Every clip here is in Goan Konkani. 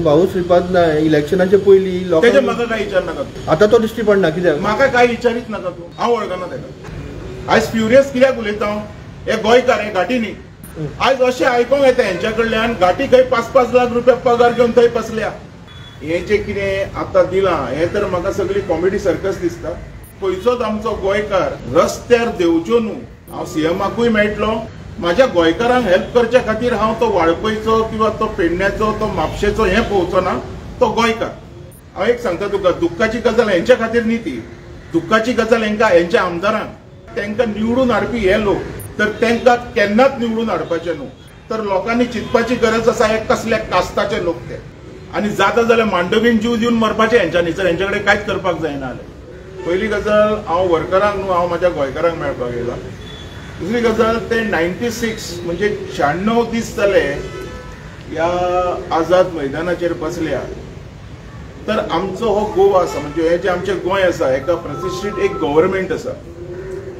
भाऊ श्रीपाद नायक इलेक्शनाचे पयलीं तेजे म्हाका काय विचार नाका तूं. आतां तो दिश्टी पडना कित्याक म्हाका काय विचारीत नाका तूं. हांव वळखना तेका. आयज फ्युरियस कित्याक उलयता हांव, हे गोंयकार हे घाटी न्ही. आयज अशें आयकोंक येता हेंच्या कडल्यान घाटी खंय 5-5 लाख रुपया पगार घेवन थंय बसल्या. हें जें कितें आतां दिलां हें तर म्हाका सगळी कॉमेडी सर्कस दिसता. खंयचोच आमचो गोंयकार रस्त्यार देंवच्यो न्हू. हांव सीएमाकूय मेळटलो, म्हाज्या गोंयकारांक हेल्प करच्या खातीर हांव तो वाळपयचो किंवा तो पेडण्याचो तो म्हापशेचो हें पळोवचो ना, तो गोंयकार. हांव एक सांगता तुका, दुख्खाची गजाल हेंच्या खातीर न्ही ती, दुख्खाची गजाल हेंकां हेंच्या आमदारांक, तांकां निवडून हाडपी हे लोक, तर तांकां केन्नाच निवडून हाडपाचें न्हू. तर लोकांनी चिंतपाची गरज आसा हे कसल्या कास्ताचे लोक ते. आनी जाता जाल्यार मांडवीन जीव दिवन मरपाचें हेंच्यांनी, जर हेंच्या कडेन कांयच करपाक जायना जाल्यार. पयली गजाल हांव वर्करांक न्हू, हांव म्हाज्या गोंयकारांक मेळपाक येयला. दुसरी गजाल ते 96 म्हणजे 96 दीस जाले ह्या आझाद मैदानाचेर बसल्या. तर आमचो हो गोवा आसा, म्हणजे हे जे आमचें गोंय आसा हेका प्रतिश्ठीत एक गव्हर्मेंट आसा.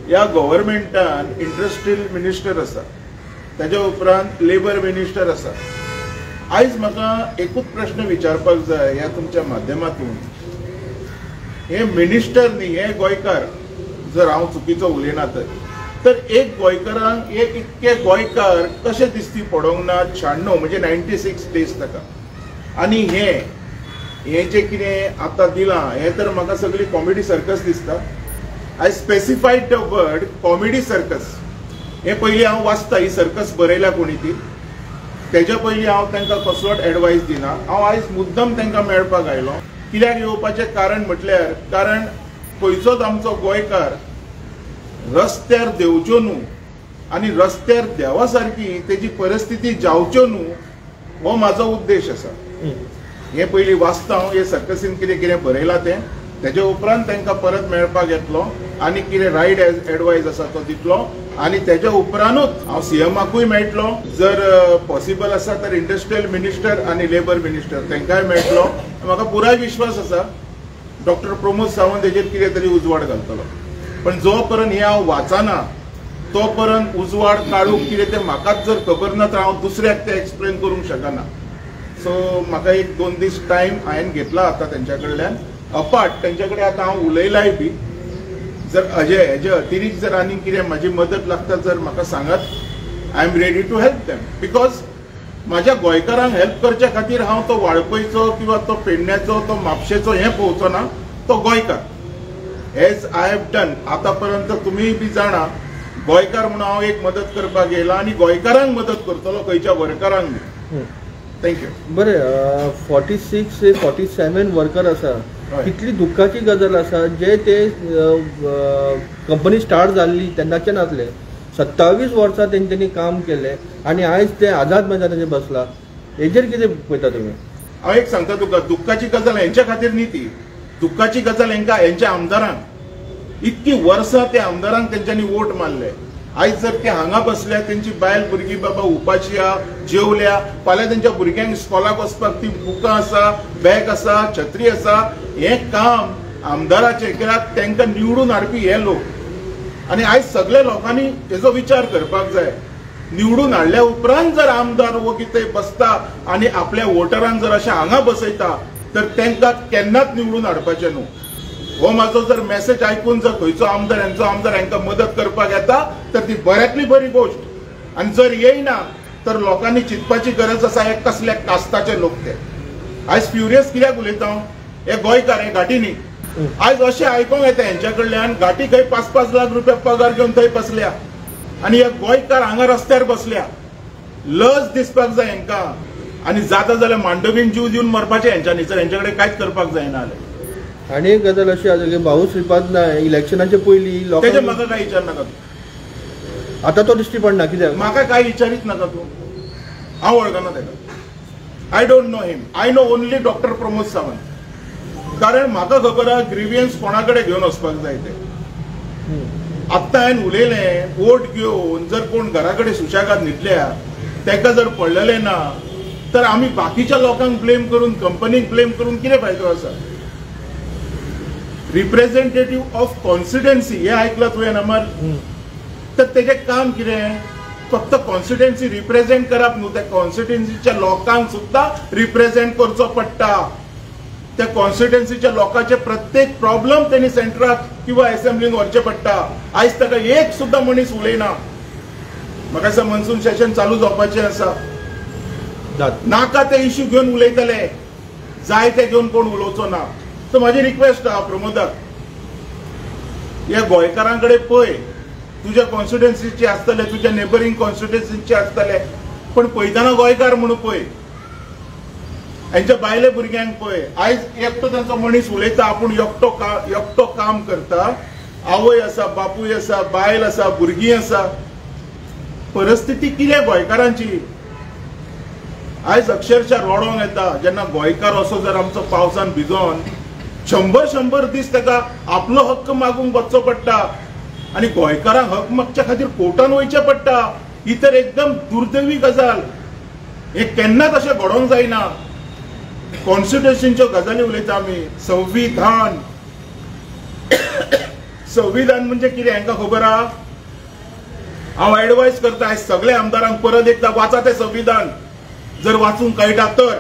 ह्या गव्हर्मेंटान इंडस्ट्रियल मिनिस्टर आसा, ताच्या उपरांत लेबर मिनिस्टर आसा. आयज म्हाका एकूच प्रश्न विचारपाक जाय ह्या तुमच्या माध्यमातून, हे मिनिस्टर न्ही हे गोंयकार, जर हांव चुकीचो उलयना तर एक गोंयकारांक हे इतके गोंयकार कशे दिसती पडोंक ना 96 म्हणजे 96 दीस ताका. आनी हें जें कितें आतां दिलां हें तर म्हाका सगळी कॉमेडी सर्कस दिसता. I specified the word comedy circus. हें पयलीं हांव वाचता, ही सर्कस बरयल्या कोणी ती, तेज्या पयलीं हांव तांकां कसलोच एडवायस दिना. हांव आयज मुद्दम तांकां मेळपाक आयलो. कित्याक येवपाचें कारण म्हटल्यार, कारण खंयचोच आमचो गोंयकार रस्त्यार देंवच्यो न्हू आनी रस्त्यार देवा सारकी तेजी परिस्थिती जावच्यो न्हू, हो म्हाजो उद्देश आसा. हें पयलीं वाचता हांव, हे सर्कसीन कितें कितें बरयलां तें, तेज्या उपरांत तांकां परत मेळपाक येतलो आनी कितें रायट एडवायस आसा तो दितलो. आनी तेज्या उपरांतूच हांव सीएमाकूय मेळटलो, जर पॉसिबल आसा तर इंडस्ट्रियल मिनिस्टर आनी लेबर मिनिस्टर तांकांय मेळटलो. म्हाका पुराय विश्वास आसा डॉक्टर प्रमोद सावंत हेजेर कितें तरी उजवाड घालतलो. पण जो पर्यंत हें हांव वाचना तो पर्यंत उजवाड काडूंक कितें तें म्हाकाच जर खबर ना तर हांव दुसऱ्याक तें एक्सप्लेन करूंक शकना. सो म्हाका 1-2 दीस टायम हांवें घेतला आतां तेंच्या कडल्यान. अपार्ट तेंच्या कडेन आतां हांव उलयलाय बी, जर हेजे अतिरिक्त जर आनीक कितें म्हाजी मदत लागता जर म्हाका सांगात, I am ready to help them. Because म्हाज्या गोंयकारांक हेल्प करच्या खातीर हांव तो वाळपयचो किंवा तो पेडण्याचो तो म्हापशेचो हें पळोवचो ना, तो गोंयकार. एज I have done आतां पर्यंत तुमी बी जाणा, गोंयकार म्हणून हांव एक मदत करपाक येयला आनी गोंयकारांक मदत करतलो, खंयच्या वर्करांक न्ही. Thank you. बरें, 46 ते 47 वर्कर आसा. कितली दुख्खाची गजाल आसा, जे ते कंपनी स्टार्ट जाल्ली तेन्नाच्यान आसले, 27 वर्सां तेंच्यांनी काम केलें आनी आयज ते आझाद मैदानाचेर बसला. हेजेर कितें पळयता तुमी? हांव एक सांगता तुका, दुख्खाची गजाल हेंच्या खातीर न्ही ती, दुख्खाची गजाल हेंकां हेंच्या आमदारांक. इतकी वर्सां त्या आमदारांक तेंच्यांनी वोट मारले. आयज जर ते हांगा बसल्या, तेंची बायल भुरगीं बाबा उपाशी आहा, जेवल्या, फाल्यां तेंच्या भुरग्यांक स्कॉलाक वचपाक ती बुकां आसा, बॅग आसा, छत्री आसा. हें काम आमदाराचें, कित्याक तांकां निवडून हाडपी हे लोक. आनी आयज सगल्या लोकांनी हेजो विचार करपाक जाय. निवडून हाडल्या उपरांत जर आमदार वोगी थंय बसता आनी आपल्या वोटरांक जर अशें हांगा बसयता तर तांकां केन्नाच निवडून हाडपाचें न्हू. हो म्हाजो जर मेसेज आयकून जर खंयचो आमदार हेंचो आमदार हांकां मदत करपाक येता तर ती बऱ्यांतली बरी गोश्ट. आनी जर येयना तर लोकांनी चिंतपाची गरज आसा हे कसल्या कास्ताचे लोक ते. आयज फ्युरियस कित्याक उलयता हांव, हे गोंयकार हे घाटी न्ही. आयज अशें आयकोंक येता हेंच्या कडल्यान घाटी खंय 5-5 लाख रुपया पगार घेवन थंय बसल्या आनी हे गोंयकार हांगा रस्त्यार बसल्या. लज दिसपाक जाय हेंकां. आनी जाता जाल्यार मांडवीन जीव दिवन मरपाचें हेंच्यांनी, जर हेंच्या कडेन कांयच करपाक जायना जाल्यार. आनी एक गजाल अशी आसा की भाऊ श्रीपाद नायक इलेक्शनाचे पयलीं तेजे म्हाका काय विचार नाका तूं. आतां तो दिश्टी पडना कित्याक म्हाका काय विचारीत नाका तूं. हांव वळखना तेका. I don't know him. I know only doctor Pramod Sawant. कारण म्हाका खबर आहा ग्रिवियन्स कोणा कडेन घेवन वचपाक जाय ते. आत्तां हांवें उलयलें, वोट घेवन जर कोण घरा कडेन सुशेगाद न्हिदल्या तेका जर पडलेलें ना तर आमी बाकीच्या लोकांक ब्लेम करून, कंपनीक ब्लेम करून कितें फायदो आसा? रिप्रेझेंटेटीव ऑफ कॉन्स्टिट्युएन्सी हें आयकलां तुवें अमर? तर तेजें काम कितें? फक्त कॉन्स्टिट्युएन्सी रिप्रेझेंट करप न्हू, त्या कॉन्स्टिट्युएन्सीच्या लोकांक सुद्दां रिप्रेझेंट करचो पडटा. त्या कॉन्स्टिट्युएन्सीच्या लोकांचे प्रत्येक प्रॉब्लम त्यांनी सेंटराक किंवा असेंब्लीन व्हरचे पडटा. आयज ताका एक सुद्दां मनीस उलयना. म्हाका दिसता मॉन्सून सेशन चालू जावपाचें आसा, नाका ते इश्यू घेवन उलयतले, जाय ते घेवन कोण उलोवचो ना. सो म्हाजी रिक्वेस्ट आहा प्रमोदाक, ह्या गोंयकारां कडेन पळय, तुज्या कॉन्स्टिट्युएन्सीचे आसतले, तुज्या नेबरींग कॉन्स्टिट्युएन्सीचे आसतले, पण पळयतना गोंयकार म्हणून पळय, हेंच्या बायले भुरग्यांक पळय. आयज एकटो तांचो मनीस उलयता, आपूण एकटो काम करता, आवय आसा, बापूय आसा, बायल आसा, भुरगीं आसा. परिस्थिती कितें गोंयकारांची? आयज अक्षरशः रडोंक येता जेन्ना गोंयकार असो जर आमचो पावसान भिजोन 100-100 दीस ताका आपलो हक्क मागूंक वचचो पडटा आनी गोंयकारांक हक मागच्या खातीर कोर्टान वयचें पडटा. ही तर एकदम दुर्दैवी गजाल. हे केन्नाच अशें घडोवंक जायना. कॉन्स्टिट्युशनच्यो गजाली उलयता आमी, संविधान. संविधान म्हणजे कितें हांकां खबर आहा? हांव एडवायज करता आयज सगळ्या आमदारांक परत एकदां वाचा तें संविधान, जर वाचूंक कळटा तर,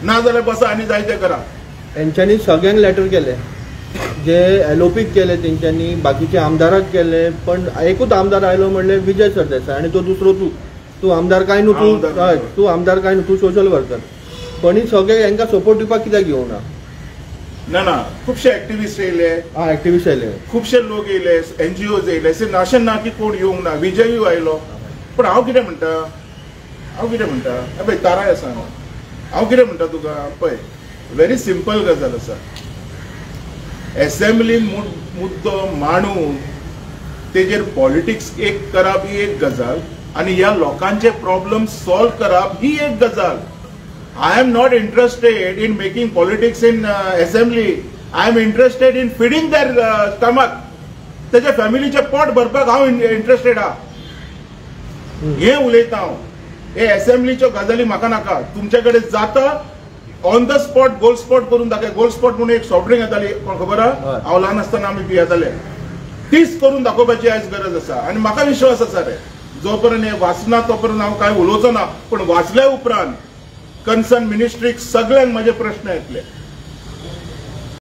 ना जाल्यार बसा आनी जाय तें करा. हेंच्यांनी सगळ्यांक लेटर केले, जे एलओपीक केले तेंच्यांनी, बाकीचे आमदाराक केले, पण एकूच आमदार आयलो म्हणल्यार विजय सरदेसाय आनी तो दुसरो तूं तूं आमदार काय न्हू, तूं तूं आमदार काय न्हू, तूं सोशल वर्कर. पण ही सगळे हेंकां सपोर्ट दिवपाक कित्याक घेवना? ना ना, खुबशे एक्टिविस्ट येयले, एक्टिविस्ट येयले, खुबशे लोक येयले, एनजीओज येयले, अशें ना की कोण येवंक ना. विजयूय आयलो. पण हांव कितें म्हणटा, हांव कितें म्हणटा, पळय ताराय आसा, हांव कितें म्हणटा तुका, पळय व्हेरी सिंपल गजाल आसा. एसेंब्लीन मुद्दो मांडून तेजेर पॉलिटिक्स एक करप ही एक गजाल आनी ह्या लोकांचे प्रॉब्लम सॉल्व करप ही एक गजाल. I am not interested in making politics in assembly. I am interested in feeding their stomach. तेच्या फॅमिलीचें पोट भरपाक हांव इंट्रस्टेड आहा, हें उलयता हांव. हे असेंब्लीच्यो गजाली म्हाका नाका. तुमचे कडेन जाता on the spot gold spot करून दाखय. गोल्ड स्पॉट म्हणून एक सॉफ्ट ड्रिंक येताली, कोण खबर आहा? हांव ल्हान आसतना आमी पियेताले. तीच करून दाखोवपाची आयज गरज आसा आनी म्हाका विश्वास आसा रे, जो पर्यंत हें वाचना तो पर्यंत हांव कांय उलोवचो ना, पण वाचल्या उपरांत कन्सर्न मिनिस्ट्रीक सगळ्यांक म्हजे प्रश्न येतले.